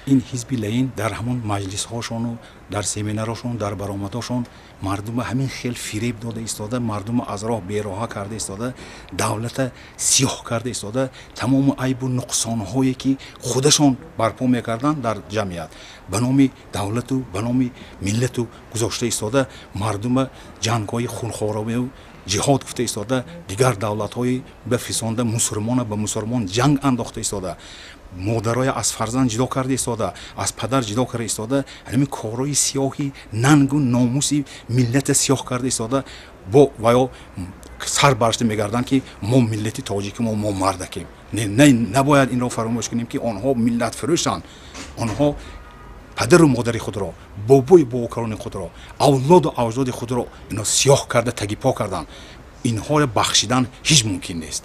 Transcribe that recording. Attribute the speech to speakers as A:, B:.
A: Ин ҳизби лаин дар ҳамон маҷлисҳошону дар семинарҳошон, дар баромадҳошон мардума ҳамин хел фиреб дода истода, мардума аз роҳ бероҳа карда истода, давлата сиёҳ карда истода, тамоми айбу нуқсонҳое ки худашон барпо мекарданд дар ҷамъият, ба номи давлату ба номи миллату гузошта истода, мардума ҷангҳои хунхоравию ҷиҳод гуфта истода, дигар давлатҳои бафисонда, мусулмона ба мусулмон ҷанг андохта истода, модароя аз фарзанд ҷудо карда истода, аз падар ҷудо карда истода, ҳамин корҳои сиёҳи нангу номуси миллата сиёҳ карда истода, бо ваё сар баршта мегарданд, ки мо миллати тоҷиким, мо мардакем. Не, набояд инро фаромӯш кунем, ки онҳо миллатфурӯшанд. Онҳо падару модари худро, бобои бобокарони худро, авлоду аҷдоди худро ино сиёҳ карда, тагипо карданд. Инҳоро бахшидан ҳеҷ мумкин нест.